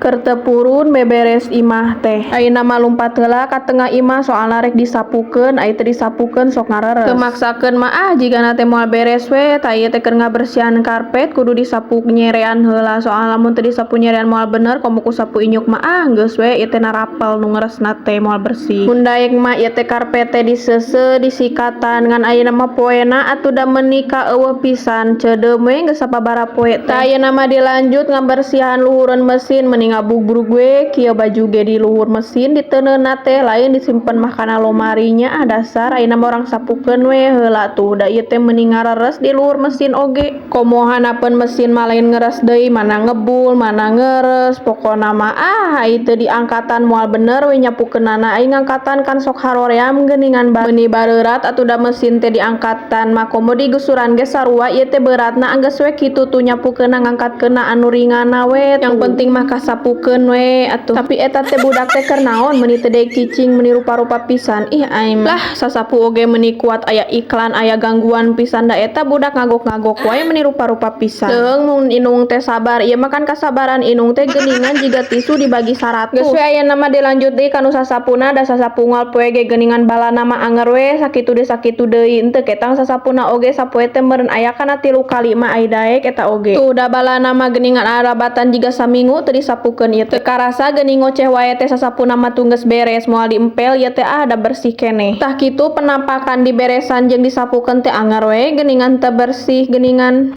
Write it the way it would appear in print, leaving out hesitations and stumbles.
Keur teu purun beberes imah teh. Ayeuna mah lumpat heula ka tengah imah, soalna rek disapukeun, ai teu disapukeun sok ngareres. Teu maksakeun mah ah, jigana teh moal beres we. Tah, ieu teh keur ngabersihan karpet kudu disapu nyerean heula, soalna lamun teu disapu nyerean moal bener, komo ku sapu inyuk mah ah, geus we ieu teh narapel nu ngeresna teh moal bersih. Mun daek mah ieu teh karpet teh diseuseuh, disikatan, ngan ayeuna mah poena atuh da meuni ka eueuh pisan, ceudeum we geus sababaraha poe teh. Tah, ayeuna mah dilanjut ngabersihan luhureun mesin, meuni ngabugrug we kieu baju ge di luhur mesin diteundeunna teh, lain disimpen mah kana lomari nya. Ah, dasar ayeuna mah urang sapukeun we heula tuh, da ieu teh meuni ngareres di luhur mesin oge. Komo handapeun mesin mah lain ngeres deui, mana ngebul mana ngeres, pokona mah ah, ai teu diangkatan moal bener we nyapukeunana. Ai ngangkatan kan sok haroream geuningan, meuni bareurat atuh da mesin teh diangkatan mah, komo digusuran ge sarua ieu teh beratna. Anggeus we kitu tuh nyapukeunna, ngangkatkeunna anu ringanna we, yang penting mah kasapukeun we atuh. Tapi eta teh budak teh keur naon meuni teu daek cicing, meuni rupa-rupa pisan. Ih, aing lah sasapu oge meuni kuat, aya iklan, aya gangguan pisan, da eta budak ngagok-ngagok wae, meuni rupa-rupa pisan. Leuheung mun indung teh sabar, ieu mah kan kasabaran indung teh geuningan jiga tisu dibagi 100. Geus we, ayeuna mah dilanjut deui kanu sasapuna, da sasapu unggal poe ge geuningan balana mah anger we, sakitu deui sakitu deui, henteu ketang sasapuna oge sapoe teh meureun aya kana 3 kali mah ai daek eta oge. Tuh, da balana mah geuningan arabatan jiga saminggu teu disapukeun ieu teh. Teu karasa geuning ngoceh wae teh sasapuna mah tuh geus beres, moal diempel ieu teh ah, da bersih keneh. Tah, kitu penampakan diberesan jeung disapukeun teh anger we geuningan, teu bersih geuningan.